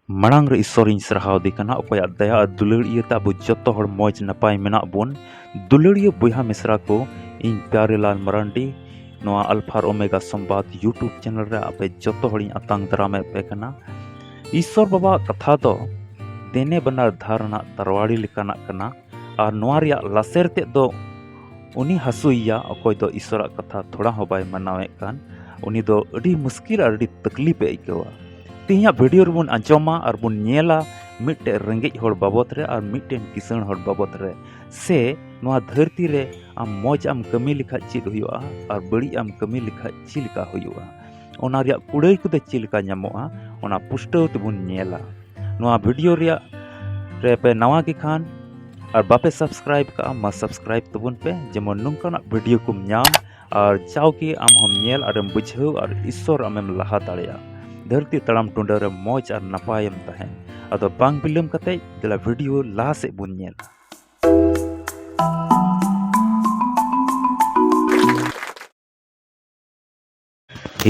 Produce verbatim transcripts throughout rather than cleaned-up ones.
ᱢᱟᱲᱟᱝ ᱨᱮ ᱤᱥᱥᱚᱨᱤᱧ ᱥᱟᱨᱦᱟᱣ ᱫᱮ ᱠᱟᱱᱟ, ᱚᱠᱚᱭᱟᱜ ᱫᱟᱭᱟ ᱟᱨ ᱫᱩᱞᱟᱹᱲ ᱤᱭᱟᱹᱛᱮ ᱟᱵᱚ ᱡᱚᱛᱚ ᱦᱚᱲ ᱢᱚᱡᱽ ᱱᱟᱯᱟᱭ ᱢᱮᱱᱟᱜ ᱵᱚᱱ᱾ ᱫᱩᱞᱟᱹᱲᱤᱭᱟᱹ ᱵᱚᱭᱦᱟ ᱢᱤᱥᱨᱟ ᱠᱚ, ᱤᱧ ᱯᱭᱟᱨᱮᱞᱟᱞ ᱢᱟᱨᱟᱱᱰᱤ ᱱᱚᱣᱟ ᱟᱞᱯᱷᱟ ᱟᱨ ᱳᱢᱮᱜᱟ ᱥᱚᱢᱵᱟᱫ YouTube ᱪᱮᱱᱮᱞ ᱨᱮ ᱟᱯᱮ ᱡᱚᱛᱚ ᱦᱚᱲᱤᱧ ᱟᱛᱟᱝ ᱫᱟᱨᱟᱢᱮᱫ ᱯᱮ ᱠᱟᱱᱟ᱾ ᱤᱥᱥᱚᱨ ᱵᱟᱵᱟᱣᱟᱜ ᱠᱟᱛᱷᱟ ᱫᱚ ᱫᱮᱱᱮ ᱵᱟᱱᱟᱨ ᱫᱷᱟᱨ ᱨᱮᱱᱟᱜ ᱛᱟᱨᱣᱟᱲᱤ ᱞᱮᱠᱟᱱᱟᱜ ᱠᱟᱱᱟ᱾ ᱟᱨ ᱱᱚᱣᱟ ᱨᱮᱭᱟᱜ ᱞᱟᱥᱮᱨ ᱛᱮᱫ ᱫᱚ ᱩᱱᱤ ᱦᱟᱹᱥᱩᱭᱮᱭᱟ, ᱚᱠᱚᱭ ᱫᱚ ᱤᱥᱥᱚᱨᱟᱜ ᱠᱟᱛᱷᱟ ᱛᱷᱚᱲᱟ ᱦᱚᱸ ᱵᱟᱭ ᱢᱟᱱᱟᱣᱮᱫ ᱠᱟᱱ᱾ ᱩᱱᱤ ᱫᱚ ᱟᱹᱰᱤ ᱢᱩᱥᱠᱤᱞ ᱟᱨ ᱟᱹᱰᱤ ᱛᱟᱠᱞᱤᱯ ᱮ ᱟᱹᱭᱠᱟᱹᱣᱟ᱾ ᱛᱮᱦᱮᱧᱟᱜ ᱵᱷᱤᱰᱤᱭᱳ ᱨᱮᱵᱚᱱ ᱟᱸᱡᱚᱢᱟ ᱟᱨ ᱵᱚᱱ ᱧᱮᱞᱟ ᱢᱤᱫᱴᱮᱱ ᱨᱮᱸᱜᱮᱡ ᱦᱚᱲ ᱵᱟᱵᱚᱫ ᱨᱮ ᱟᱨ ᱢᱤᱫᱴᱮᱱ ᱠᱤᱥᱟᱹᱬ ᱦᱚᱲ ᱵᱟᱵᱚᱫ ᱨᱮ, ᱥᱮ ᱱᱚᱣᱟ ᱫᱷᱟᱹᱨᱛᱤ ᱨᱮ ᱟᱢ ᱢᱚᱡᱽ ᱟᱢ ᱠᱟᱹᱢᱤ ᱞᱮᱠᱷᱟᱡ ᱪᱮᱫ ᱦᱩᱭᱩᱜᱼᱟ ᱟᱨ ᱵᱟᱹᱲᱤᱡ ᱟᱢ ᱠᱟᱹᱢᱤ ᱞᱮᱠᱷᱟᱡ ᱪᱮᱫ ᱞᱮᱠᱟ ᱦᱩᱭᱩᱜᱼᱟ, ᱚᱱᱟ ᱨᱮᱭᱟᱜ ᱠᱩᱲᱟᱹᱭ ᱠᱚᱫᱚ ᱪᱮᱫ ᱞᱮᱠᱟ ᱧᱟᱢᱚᱜᱼᱟ, ᱚᱱᱟ ᱯᱩᱥᱴᱟᱹᱣ ᱛᱮᱵᱚᱱ ᱧᱮᱞᱟ᱾ ᱱᱚᱣᱟ ᱵᱷᱤᱰᱤᱭᱳ ᱨᱮᱭᱟᱜ ᱨᱮ ᱯᱮ ᱱᱟᱣᱟ ᱜᱮ ᱠᱷᱟᱱ ᱟᱨ ᱵᱟᱯᱮ ᱥᱟᱵᱥᱠᱨᱟᱭᱤᱵ ᱠᱟᱜᱼᱟ, ᱢᱟ ᱥᱟᱵᱥᱠᱨᱟᱭᱤᱵ ᱛᱟᱵᱚᱱ ᱯᱮ, ᱡᱮᱢᱚᱱ ᱱᱚᱝᱠᱟᱱᱟᱜ ᱵᱷᱤᱰᱤᱭᱳ ᱠᱚᱢ ᱧᱟᱢ ᱟᱨ ᱡᱟᱣᱜᱮ ᱟᱢ ᱦᱚᱸᱢ ᱧᱮᱞ ᱟᱨᱮᱢ ᱵᱩᱡᱷᱟᱹᱣ ᱟᱨ ᱤᱥᱥᱚᱨ ᱟᱢᱮᱢ ᱞᱟᱦᱟ ᱫᱟᱲᱮᱭᱟᱜᱼᱟ᱾ ᱫᱷᱟᱹᱨᱛᱤ ᱛᱟᱲᱟᱢ ᱴᱩᱸᱰᱟᱹ ᱨᱮ ᱢᱚᱡᱽ ᱟᱨ ᱱᱟᱯᱟᱭᱮᱢ ᱛᱟᱦᱮᱱ᱾ ᱟᱫᱚ ᱵᱟᱝ ᱵᱤᱞᱚᱢ ᱠᱟᱛᱮ ᱫᱮᱞᱟ ᱵᱷᱤᱰᱤᱭᱳ ᱞᱟᱦᱟ ᱥᱮᱫ ᱵᱚᱱ ᱧᱮᱞᱟ᱾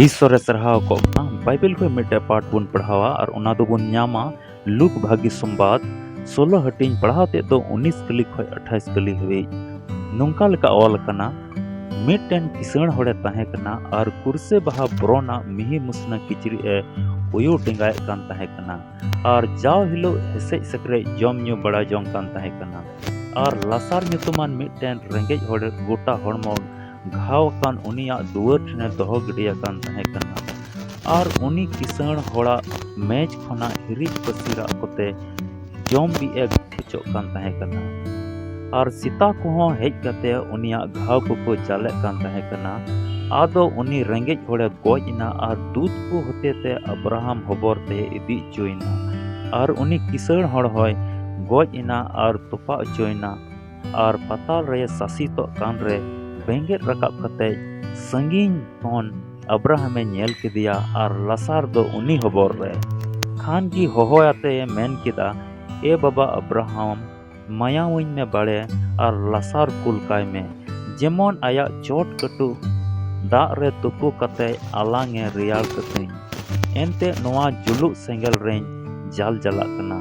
ᱤᱥᱥᱚᱨᱮ ᱥᱟᱨᱦᱟᱣ ᱠᱚᱜ ᱢᱟ᱾ ᱵᱟᱭᱵᱮᱞ ᱠᱷᱚᱱ ᱢᱤᱫᱴᱮᱡ ᱯᱟᱴ ᱵᱚᱱ ᱯᱟᱲᱦᱟᱣᱟ ᱟᱨ ᱚᱱᱟ ᱫᱚᱵᱚᱱ ᱧᱟᱢᱟ ᱞᱩᱠ ᱵᱷᱟᱹᱜᱤ ᱥᱚᱢᱵᱟᱫ ᱥᱳᱞᱳ ᱦᱟᱹᱴᱤᱧ, ᱯᱟᱲᱦᱟᱣ ᱛᱮᱫ ᱫᱚ ᱩᱱᱤᱥ ᱠᱟᱹᱞᱤ ᱠᱷᱚᱱ ᱟᱴᱷᱟᱭᱤᱥ ᱠᱟᱹᱞᱤ ᱦᱟᱹᱵᱤᱡ᱾ ᱱᱚᱝᱠᱟ ᱞᱮᱠᱟ ᱚᱞ ᱟᱠᱟᱱᱟ, ᱢᱤᱫᱴᱮᱱ ᱠᱤᱥᱟᱹᱬ ᱦᱚᱲᱮ ᱛᱟᱦᱮᱸ ᱠᱟᱱᱟ ᱟᱨ ᱠᱩᱨᱥᱮ ᱵᱟᱦᱟ ᱵᱨᱚᱱᱟᱜ ᱢᱤᱦᱤ ᱢᱩᱥᱱᱟᱹ ᱠᱤᱪᱨᱤᱡ ᱮ ᱚᱭᱩ ᱰᱮᱸᱜᱟᱭᱮᱫ ᱠᱟᱱ ᱛᱟᱦᱮᱸ ᱠᱟᱱᱟ ᱟᱨ ᱡᱟᱣ ᱦᱤᱞᱳᱜ ᱦᱮᱥᱮᱡ ᱥᱮᱠᱨᱮᱡ ᱡᱚᱢ ᱧᱩ ᱵᱟᱲᱟ ᱡᱚᱝ ᱠᱟᱱ ᱛᱟᱦᱮᱸ ᱠᱟᱱᱟ᱾ ᱟᱨ ᱞᱟᱥᱟᱨ ᱧᱩᱛᱩᱢᱟᱱ ᱢᱤᱫᱴᱮᱱ ᱨᱮᱸᱜᱮᱡ ᱦᱚᱲ ᱜᱚᱴᱟ ᱦᱚᱲᱢᱚ ᱜᱷᱟᱣ ᱟᱠᱟᱱ ᱩᱱᱤᱭᱟᱜ ᱫᱩᱣᱟᱹᱨ ᱴᱷᱮᱱᱮ ᱫᱚᱦᱚ ᱜᱤᱰᱤ ᱟᱠᱟᱱ ᱛᱟᱦᱮᱸ ᱠᱟᱱᱟ᱾ ᱟᱨ ᱩᱱᱤ ᱠᱤᱥᱟᱹᱬ ᱦᱚᱲᱟᱜ ᱢᱮᱡᱽ ᱠᱷᱚᱱᱟᱜ ᱦᱤᱨᱤᱡ ᱯᱟᱹᱥᱤᱨᱟᱜ ᱠᱚᱛᱮ ᱡᱚᱢ ᱵᱤᱜ ᱮ ᱦᱚᱪᱚᱜ ᱠᱟᱱ ᱛᱟᱦᱮᱸ ᱠᱟᱱᱟ᱾ ᱟᱨ ᱥᱮᱛᱟ ᱠᱚᱦᱚᱸ ᱦᱮᱡ ᱠᱟᱛᱮ ᱩᱱᱤᱭᱟᱜ ᱜᱷᱟᱣ ᱠᱚᱠᱚ ᱡᱟᱞᱮᱫ ᱠᱟᱱ ᱛᱟᱦᱮᱸ ᱠᱟᱱᱟ᱾ ᱟᱫᱚ ᱩᱱᱤ ᱨᱮᱸᱜᱮᱡ ᱦᱚᱲᱮ ᱜᱚᱡ ᱮᱱᱟ ᱟᱨ ᱫᱩᱛ ᱠᱚ ᱦᱚᱛᱮᱛᱮ ᱟᱵᱨᱟᱦᱟᱢ ᱦᱚᱵᱚᱨ ᱛᱮ ᱤᱫᱤ ᱦᱚᱪᱚᱭᱮᱱᱟ᱾ ᱟᱨ ᱩᱱᱤ ᱠᱤᱥᱟᱹᱬ ᱦᱚᱲ ᱦᱚᱸᱭ ᱜᱚᱡ ᱮᱱᱟ ᱟᱨ ᱛᱚᱯᱟ ᱦᱚᱪᱚᱭᱮᱱᱟ᱾ ᱟᱨ ᱯᱟᱛᱟᱞ ᱨᱮ ᱥᱟᱥᱤᱛᱚᱜ ᱠᱟᱱ ᱨᱮ ᱵᱮᱸᱜᱮᱫ ᱨᱟᱠᱟᱵ ᱠᱟᱛᱮ ᱥᱟᱺᱜᱤᱧ ᱠᱷᱚᱱ ᱟᱵᱨᱟᱦᱟᱢᱮ ᱧᱮᱞ ᱠᱮᱫᱮᱭᱟ ᱟᱨ ᱞᱟᱥᱟᱨ ᱫᱚ ᱩᱱᱤ ᱦᱚᱵᱚᱨ ᱨᱮ᱾ ᱠᱷᱟᱱ ᱜᱮ ᱦᱚᱦᱚ ᱟᱛᱮ ᱮ ᱢᱮᱱ ᱠᱮᱫᱟ, "ᱮ ᱵᱟᱵᱟ ᱟᱵᱨᱟᱦᱟᱢ, ᱢᱟᱭᱟᱣᱟᱹᱧ ᱢᱮ ᱵᱟᱲᱮ ᱟᱨ ᱞᱟᱥᱟᱨ ᱠᱩᱞ ᱠᱟᱭ ᱢᱮ, ᱡᱮᱢᱚᱱ ᱟᱭᱟᱜ ᱪᱚᱴ ᱠᱟᱹᱴᱩᱵ ᱫᱟᱜ ᱨᱮ ᱛᱩᱯᱩ ᱠᱟᱛᱮ ᱟᱞᱟᱝ ᱮ ᱨᱮᱭᱟᱲ ᱠᱟᱹᱛᱟᱹᱧ᱾ ᱮᱱᱛᱮ ᱱᱚᱣᱟ ᱡᱩᱞᱩᱜ ᱥᱮᱸᱜᱮᱞ ᱨᱮᱧ ᱡᱟᱞᱡᱟᱞᱟᱜ ᱠᱟᱱᱟ᱾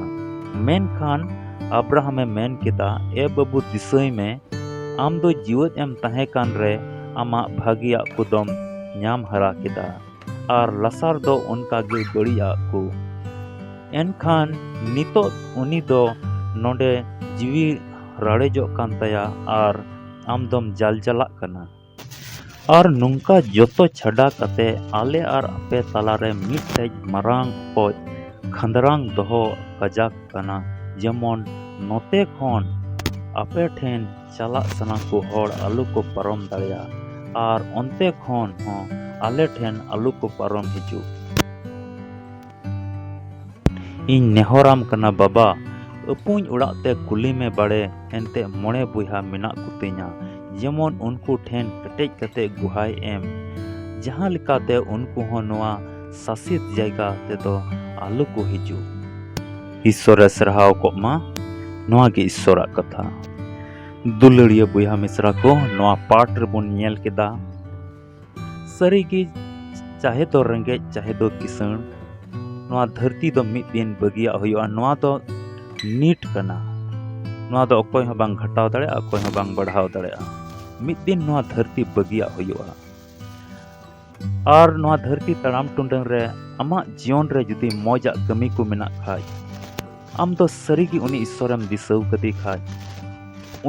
ᱢᱮᱱᱠᱷᱟᱱ ᱟᱵᱨᱟᱦᱟᱢᱮ ᱢᱮᱱ ᱠᱮᱫᱟ, ᱮ ᱵᱟᱹᱵᱩ, ᱫᱤᱥᱟᱹᱭ ᱢᱮ, ᱟᱢ ᱫᱚ ᱡᱤᱣᱮᱫ ᱮᱢ ᱛᱟᱦᱮᱸ ᱠᱟᱱ ᱨᱮ ᱟᱢᱟᱜ ᱵᱷᱟᱹᱜᱤᱭᱟᱜ ᱠᱚᱫᱚᱢ ᱧᱟᱢ ᱦᱟᱨᱟ ᱠᱮᱫᱟ, ᱟᱨ ᱞᱟᱥᱟᱨ ᱫᱚ ᱚᱱᱠᱟ ᱜᱮ ᱵᱟᱹᱲᱤᱡᱟᱜ ᱠᱚ᱾ ᱮᱱᱠᱷᱟᱱ ᱱᱤᱛᱚᱜ ᱩᱱᱤ ᱫᱚ ᱱᱚᱰᱮ ᱡᱤᱣᱤ ᱨᱟᱲᱮᱡᱚᱜ ᱠᱟᱱ ᱛᱟᱭᱟ ᱟᱨ ᱟᱢ ᱫᱚᱢ ᱡᱟᱞᱡᱟᱞᱟᱜ ᱠᱟᱱᱟ᱾ ᱟᱨ ᱱᱚᱝᱠᱟ ᱡᱚᱛᱚ ᱪᱷᱟᱰᱟ ᱠᱟᱛᱮ ᱟᱞᱮ ᱟᱨ ᱟᱯᱮ ᱛᱟᱞᱟᱨᱮ ᱢᱤᱫᱴᱮᱡ ᱢᱟᱨᱟᱝ ᱚᱠᱚᱡ ᱠᱷᱟᱸᱫᱽᱨᱟᱝ ᱫᱚᱦᱚ ᱠᱟᱡᱟᱠ ᱠᱟᱱᱟ, ᱡᱮᱢᱚᱱ ᱱᱚᱛᱮ ᱠᱷᱚᱱ ᱟᱯᱮ ᱴᱷᱮᱱ ᱪᱟᱞᱟᱜ ᱥᱟᱱᱟ ᱠᱚ ᱦᱚᱲ ᱟᱞᱚ ᱠᱚ ᱯᱟᱨᱚᱢ ᱫᱟᱲᱮᱭᱟᱜ, ᱟᱨ ᱚᱱᱛᱮ ᱠᱷᱚᱱ ᱦᱚᱸ ᱟᱞᱮ ᱴᱷᱮᱱ ᱟᱞᱚ ᱠᱚ ᱯᱟᱨᱚᱢ ᱦᱤᱡᱩᱜ᱾ ᱤᱧ ᱱᱮᱦᱚᱨᱟᱢ ᱠᱟᱱᱟ ᱵᱟᱵᱟ, ᱟᱹᱯᱩᱧ ᱚᱲᱟᱜ ᱛᱮ ᱠᱩᱞᱤ ᱢᱮ ᱵᱟᱲᱮ, ᱮᱱᱛᱮ ᱢᱚᱬᱮ ᱵᱚᱭᱦᱟ ᱢᱮᱱᱟᱜ ᱠᱚᱛᱤᱧᱟ, ᱡᱮᱢᱚᱱ ᱩᱱᱠᱩ ᱴᱷᱮᱱ ᱠᱮᱴᱮᱡ ᱠᱟᱛᱮ ᱜᱩᱦᱟᱭ ᱮᱢ, ᱡᱟᱦᱟᱸ ᱞᱮᱠᱟᱛᱮ ᱩᱱᱠᱩ ᱦᱚᱸ ᱱᱚᱣᱟ ᱥᱟᱥᱮᱛ ᱡᱟᱭᱜᱟ ᱛᱮᱫᱚ ᱟᱞᱚ ᱠᱚ ᱦᱤᱡᱩᱜ᱾ ᱤᱥᱥᱚᱨᱮ ᱥᱟᱨᱦᱟᱣ ᱠᱚᱜ ᱢᱟ᱾ ᱱᱚᱣᱟ ᱜᱮ ᱤᱥᱥᱚᱨᱟᱜ ᱠᱟᱛᱷᱟ᱾ ᱫᱩᱞᱟᱹᱲᱤᱭᱟᱹ ᱵᱚᱭᱦᱟ ᱢᱤᱥᱨᱟ ᱠᱚ, ᱱᱚᱣᱟ ᱯᱟᱴ ᱨᱮᱵᱚᱱ ᱧᱮᱞ ᱠᱮᱫᱟ ᱥᱟᱹᱨᱤᱜᱮ, ᱪᱟᱦᱮ ᱫᱚ ᱨᱮᱸᱜᱮᱡ, ᱪᱟᱦᱮ ᱫᱚ ᱠᱤᱥᱟᱹᱬ, ᱱᱚᱣᱟ ᱫᱷᱟᱹᱨᱛᱤ ᱫᱚ ᱢᱤᱫ ᱫᱤᱱ ᱵᱟᱹᱜᱤᱭᱟᱜ ᱦᱩᱭᱩᱜᱼᱟ᱾ ᱱᱚᱣᱟ ᱫᱚ ᱱᱤᱴ ᱠᱟᱱᱟ᱾ ᱱᱚᱣᱟ ᱫᱚ ᱚᱠᱚᱭ ᱦᱚᱸ ᱵᱟᱝ ᱜᱷᱟᱴᱟᱣ ᱫᱟᱲᱮᱭᱟᱜᱼᱟ, ᱚᱠᱚᱭ ᱦᱚᱸ ᱵᱟᱝ ᱵᱟᱲᱦᱟᱣ ᱫᱟᱲᱮᱭᱟᱜᱼᱟ᱾ ᱢᱤᱫ ᱫᱤᱱ ᱱᱚᱣᱟ ᱫᱷᱟᱹᱨᱛᱤ ᱵᱟᱹᱜᱤᱭᱟᱜ ᱦᱩᱭᱩᱜᱼᱟ᱾ ᱟᱨ ᱱᱚᱣᱟ ᱫᱷᱟᱹᱨᱛᱤ ᱛᱟᱲᱟᱢ ᱴᱩᱰᱟᱹᱝ ᱨᱮ ᱟᱢᱟᱜ ᱡᱤᱭᱚᱱ ᱨᱮ ᱡᱩᱫᱤ ᱢᱚᱡᱟᱜ ᱠᱟᱹᱢᱤ ᱠᱚ ᱢᱮᱱᱟᱜ ᱠᱷᱟᱡ, ᱟᱢ ᱫᱚ ᱥᱟᱹᱨᱤᱜᱮ ᱩᱱᱤ ᱤᱥᱥᱚᱨᱮᱢ ᱫᱤᱥᱟᱹᱣ ᱠᱟᱫᱮ ᱠᱷᱟᱡ,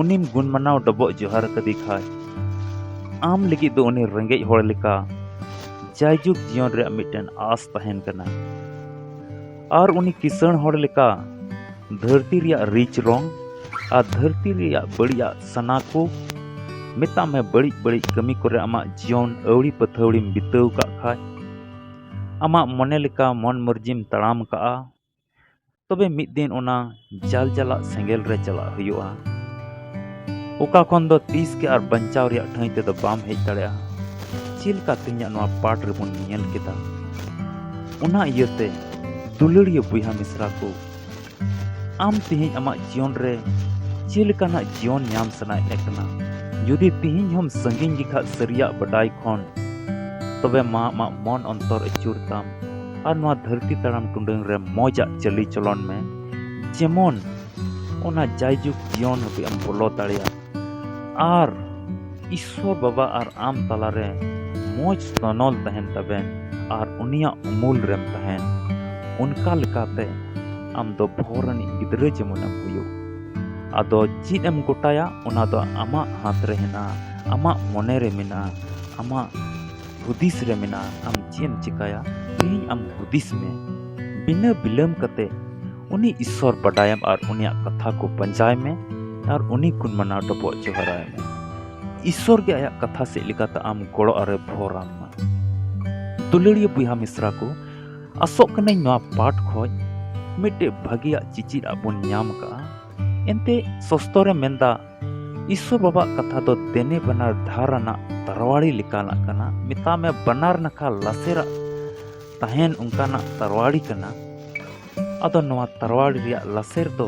ᱩᱱᱤᱢ ᱜᱩᱱ ᱢᱟᱱᱟᱣ ᱰᱚᱵᱚᱜ ᱡᱚᱦᱟᱨ ᱠᱟᱫᱮ ᱠᱷᱟᱡ, ᱟᱢ ᱞᱟᱹᱜᱤᱫ ᱫᱚ ᱩᱱᱤ ᱨᱮᱸᱜᱮᱡ ᱦᱚᱲ ᱞᱮᱠᱟ ᱡᱟᱭᱡᱩᱜᱽ ᱡᱤᱭᱚᱱ ᱨᱮᱭᱟᱜ ᱢᱤᱫᱴᱮᱱ ᱟᱸᱥ ᱛᱟᱦᱮᱱ ᱠᱟᱱᱟ᱾ ᱟᱨ ᱩᱱᱤ ᱠᱤᱥᱟᱹᱬ ᱦᱚᱲ ᱞᱮᱠᱟ ᱫᱷᱟᱹᱨᱛᱤ ᱨᱮᱭᱟᱜ ᱨᱤᱪ ᱨᱚᱝ ᱟᱨ ᱫᱷᱟᱹᱨᱛᱤ ᱨᱮᱭᱟᱜ ᱵᱟᱹᱲᱤᱡᱟᱜ ᱥᱟᱱᱟ ᱠᱚ, ᱢᱮᱛᱟᱜ ᱢᱮ ᱵᱟᱹᱲᱤᱡ ᱵᱟᱹᱲᱤᱡ ᱠᱟᱹᱢᱤ ᱠᱚᱨᱮ ᱟᱢᱟᱜ ᱡᱤᱭᱚᱱ ᱟᱹᱣᱲᱤ ᱯᱟᱹᱛᱷᱟᱹᱣᱲᱤᱢ ᱵᱤᱛᱟᱹᱣ ᱠᱟᱜ ᱠᱷᱟᱡ, ᱟᱢᱟᱜ ᱢᱚᱱᱮ ᱞᱮᱠᱟ ᱢᱚᱱ ᱢᱚᱨᱡᱤᱢ ᱛᱟᱲᱟᱢ ᱠᱟᱜᱼᱟ, ᱛᱚᱵᱮ ᱢᱤᱫ ᱫᱤᱱ ᱚᱱᱟ ᱡᱟᱞᱡᱟᱞᱟᱜ ᱥᱮᱸᱜᱮᱞ ᱨᱮ ᱪᱟᱞᱟᱜ ᱦᱩᱭᱩᱜᱼᱟ, ᱚᱠᱟ ᱠᱷᱚᱱ ᱫᱚ ᱛᱤᱥ ᱜᱮ ᱟᱨ ᱵᱟᱧᱪᱟᱣ ᱨᱮᱭᱟᱜ ᱴᱷᱟᱹᱭ ᱛᱮᱫᱚ ᱵᱟᱢ ᱦᱮᱡ ᱫᱟᱲᱮᱭᱟᱜᱼᱟ᱾ ᱪᱮᱫ ᱞᱮᱠᱟ ᱛᱮᱦᱮᱧᱟᱜ ᱱᱚᱣᱟ ᱯᱟᱴ ᱨᱮᱵᱚᱱ ᱧᱮᱞ ᱠᱮᱫᱟ, ᱚᱱᱟ ᱤᱭᱟᱹᱛᱮ ᱫᱩᱞᱟᱹᱲᱤᱭᱟᱹ ᱵᱚᱭᱦᱟ ᱢᱤᱥᱨᱟ ᱠᱚ, ᱟᱢ ᱛᱮᱦᱮᱧ ᱟᱢᱟᱜ ᱡᱤᱭᱚᱱ ᱨᱮ ᱪᱮᱫ ᱞᱮᱠᱟᱱᱟᱜ ᱡᱤᱭᱚᱱ ᱧᱟᱢ ᱥᱟᱱᱟᱭᱮᱫ ᱢᱮ ᱠᱟᱱᱟ? ᱡᱩᱫᱤ ᱛᱮᱦᱮᱧ ᱦᱚᱸᱢ ᱥᱟᱺᱜᱤᱧ ᱜᱮ ᱠᱷᱟᱡ ᱥᱟᱹᱨᱤᱭᱟᱜ ᱵᱟᱰᱟᱭ ᱠᱷᱚᱱ, ᱛᱚᱵᱮ ᱢᱟ ᱟᱢᱟᱜ ᱢᱚᱱ ᱚᱱᱛᱚᱨ ᱟᱹᱪᱩᱨ ᱛᱟᱢ᱾ ᱟᱨ ᱱᱚᱣᱟ ᱫᱷᱟᱹᱨᱛᱤ ᱛᱟᱲᱟᱢ ᱴᱩᱰᱟᱹᱝ ᱨᱮ ᱢᱚᱡᱟᱜ ᱪᱟᱹᱞᱤ ᱪᱚᱞᱚᱱ ᱢᱮ, ᱡᱮᱢᱚᱱ ᱚᱱᱟ ᱡᱟᱭᱡᱩᱜᱽ ᱡᱤᱭᱚᱱ ᱦᱟᱹᱵᱤᱡ ᱮᱢ ᱵᱚᱞᱚ ᱫᱟᱲᱮᱭᱟᱜ᱾ ᱟᱨ ᱤᱥᱥᱚᱨ ᱵᱟᱵᱟ ᱟᱨ ᱟᱢ ᱛᱟᱞᱟᱨᱮ ᱢᱚᱡᱽ ᱥᱚᱱᱚᱞ ᱛᱟᱦᱮᱱ ᱛᱟᱵᱮᱱ ᱟᱨ ᱩᱱᱤᱭᱟᱜ ᱩᱢᱩᱞ ᱨᱮᱢ ᱛᱟᱦᱮᱱ, ᱚᱱᱠᱟ ᱞᱮᱠᱟᱛᱮ ᱟᱢ ᱫᱚ ᱵᱷᱚᱨ ᱨᱤᱱᱤᱡ ᱜᱤᱫᱽᱨᱟᱹ ᱡᱮᱢᱚᱱᱮᱢ ᱦᱩᱭᱩᱜ᱾ ᱟᱫᱚ ᱪᱮᱫ ᱮᱢ ᱜᱚᱴᱟᱭᱟ, ᱚᱱᱟ ᱫᱚ ᱟᱢᱟᱜ ᱦᱟᱛ ᱨᱮ ᱦᱮᱱᱟᱜᱼᱟ, ᱟᱢᱟᱜ ᱢᱚᱱᱮ ᱨᱮ ᱢᱮᱱᱟᱜᱼᱟ, ᱟᱢᱟᱜ ᱦᱩᱫᱤᱥ ᱨᱮ ᱢᱮᱱᱟᱜᱼᱟ᱾ ᱟᱢ ᱪᱮᱫ ᱮᱢ ᱪᱤᱠᱟᱹᱭᱟ, ᱛᱮᱦᱮᱧ ᱟᱢ ᱦᱩᱫᱤᱥ ᱢᱮ᱾ ᱵᱤᱱᱟᱹ ᱵᱤᱞᱚᱢ ᱠᱟᱛᱮ ᱩᱱᱤ ᱤᱥᱥᱚᱨ ᱵᱟᱰᱟᱭᱮᱢ ᱟᱨ ᱩᱱᱤᱭᱟᱜ ᱠᱟᱛᱷᱟ ᱠᱚ ᱯᱟᱸᱡᱟᱭ ᱢᱮ ᱟᱨ ᱩᱱᱤ ᱠᱩᱱ ᱢᱟᱱᱟᱣ ᱰᱚᱵᱚᱜ ᱡᱚᱦᱟᱨᱟᱭ ᱢᱮ᱾ ᱤᱥᱥᱚᱨ ᱜᱮ ᱟᱭᱟᱜ ᱠᱟᱛᱷᱟ ᱥᱮᱫ ᱞᱮᱠᱟᱛᱮ ᱟᱢ ᱜᱚᱲᱚ ᱟᱨᱮ ᱵᱷᱚᱨᱟᱢ ᱢᱟ᱾ ᱫᱩᱞᱟᱹᱲᱤᱭᱟᱹ ᱵᱚᱭᱦᱟ ᱢᱤᱥᱨᱟ ᱠᱚ, ᱟᱥᱚᱜ ᱠᱟᱹᱱᱟᱹᱧ ᱱᱚᱣᱟ ᱯᱟᱴ ᱠᱷᱚᱡ ᱢᱤᱫᱴᱮᱡ ᱵᱷᱟᱹᱜᱤᱭᱟᱜ ᱪᱤᱪᱤᱫ ᱟᱜ ᱵᱚᱱ ᱧᱟᱢ ᱟᱠᱟᱫᱼᱟ᱾ ᱮᱱᱛᱮ ᱥᱚᱥᱛᱚᱨᱮ ᱢᱮᱱᱫᱟ, ᱤᱥᱥᱚᱨ ᱵᱟᱵᱟᱜ ᱠᱟᱛᱷᱟ ᱫᱚ ᱫᱮᱱᱮ ᱵᱟᱱᱟᱨ ᱫᱷᱟᱨ ᱟᱱᱟᱜ ᱛᱟᱨᱣᱟᱲᱤ ᱞᱮᱠᱟᱱᱟᱜ ᱠᱟᱱᱟ᱾ ᱢᱮᱛᱟᱜ ᱢᱮ, ᱵᱟᱱᱟᱨ ᱱᱟᱠᱷᱟ ᱞᱟᱥᱮᱨᱟᱜ ᱛᱟᱦᱮᱱ ᱚᱱᱠᱟᱱᱟᱜ ᱛᱟᱨᱣᱟᱲᱤ ᱠᱟᱱᱟ᱾ ᱟᱫᱚ ᱱᱚᱣᱟ ᱛᱟᱨᱣᱟᱲᱤ ᱨᱮᱭᱟᱜ ᱞᱟᱥᱮᱨ ᱫᱚ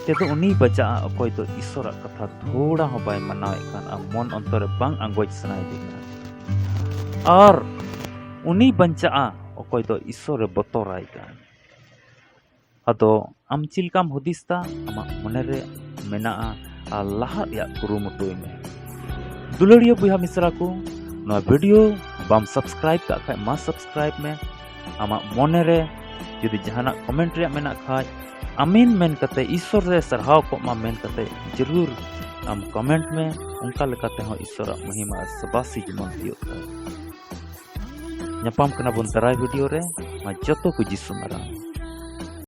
ᱛᱮᱫᱚ ᱩᱱᱤᱭ ᱵᱟᱡᱟᱜᱼᱟ, ᱚᱠᱚᱭ ᱫᱚ ᱤᱥᱥᱚᱨᱟᱜ ᱠᱟᱛᱷᱟ ᱛᱷᱚᱲᱟ ᱦᱚᱸ ᱵᱟᱭ ᱢᱟᱱᱟᱣᱮᱫ ᱠᱟᱱ ᱟᱨ ᱢᱚᱱ ᱚᱱᱛᱚᱨ ᱨᱮ ᱵᱟᱝ ᱟᱸᱜᱚᱪ ᱥᱟᱱᱟᱭᱮᱫᱮ ᱠᱟᱱ᱾ ᱟᱨ ᱩᱱᱤ ᱵᱟᱧᱪᱟᱜᱼᱟ, ᱚᱠᱚᱭ ᱫᱚ ᱤᱥᱥᱚᱨᱮ ᱵᱚᱛᱚᱨᱟᱭ ᱠᱟᱱ᱾ ᱟᱫᱚ ᱟᱢ ᱪᱮᱫ ᱞᱮᱠᱟᱢ ᱦᱩᱫᱤᱥ ᱫᱟ? ᱟᱢᱟᱜ ᱢᱚᱱᱮ ᱨᱮ ᱢᱮᱱᱟᱜᱼᱟ ᱟᱨ ᱞᱟᱦᱟᱜ ᱨᱮᱭᱟᱜ ᱠᱩᱨᱩᱢᱩᱴᱩᱭ ᱢᱮ᱾ ᱫᱩᱞᱟᱹᱲᱤᱭᱟᱹ ᱵᱚᱭᱦᱟ ᱢᱤᱥᱨᱟ ᱠᱚ, ᱱᱚᱣᱟ ᱵᱷᱤᱰᱤᱭᱳ ᱵᱟᱢ ᱥᱟᱵᱥᱠᱨᱟᱭᱤᱵ ᱠᱟᱜ ᱠᱷᱟᱡ ᱢᱟ ᱥᱟᱵᱥᱠᱨᱟᱭᱤᱵ ᱢᱮ᱾ ᱟᱢᱟᱜ ᱢᱚᱱᱮ ᱨᱮ ᱡᱩᱫᱤ ᱡᱟᱦᱟᱱᱟᱜ ᱠᱚᱢᱮᱱᱴ ᱨᱮᱭᱟᱜ ᱢᱮᱱᱟᱜ ᱠᱷᱟᱡ, ᱟᱢᱤᱱ ᱢᱮᱱ ᱠᱟᱛᱮ, ᱤᱥᱥᱚᱨ ᱨᱮ ᱥᱟᱨᱦᱟᱣ ᱠᱚᱜ ᱢᱟ ᱢᱮᱱ ᱠᱟᱛᱮ ᱡᱟᱹᱨᱩᱲ ᱟᱢ ᱠᱚᱢᱮᱱᱴ ᱢᱮ᱾ ᱚᱱᱠᱟ ᱞᱮᱠᱟᱛᱮ ᱦᱚᱸ ᱤᱥᱥᱚᱨᱟᱜ ᱢᱚᱦᱤᱢᱟ ᱟᱨ ᱥᱟᱵᱟᱥᱤ ᱡᱮᱢᱚᱱ ᱦᱩᱭᱩᱜ ᱛᱟᱭ᱾ ᱧᱟᱯᱟᱢ ᱠᱟᱱᱟ ᱵᱚᱱ ᱫᱟᱨᱟᱭ ᱵᱷᱤᱰᱤᱭᱳ ᱨᱮ᱾ ᱢᱟ ᱡᱚᱛᱚ ᱠᱚ ᱡᱤᱥᱩ ᱢᱟᱨᱟᱝ᱾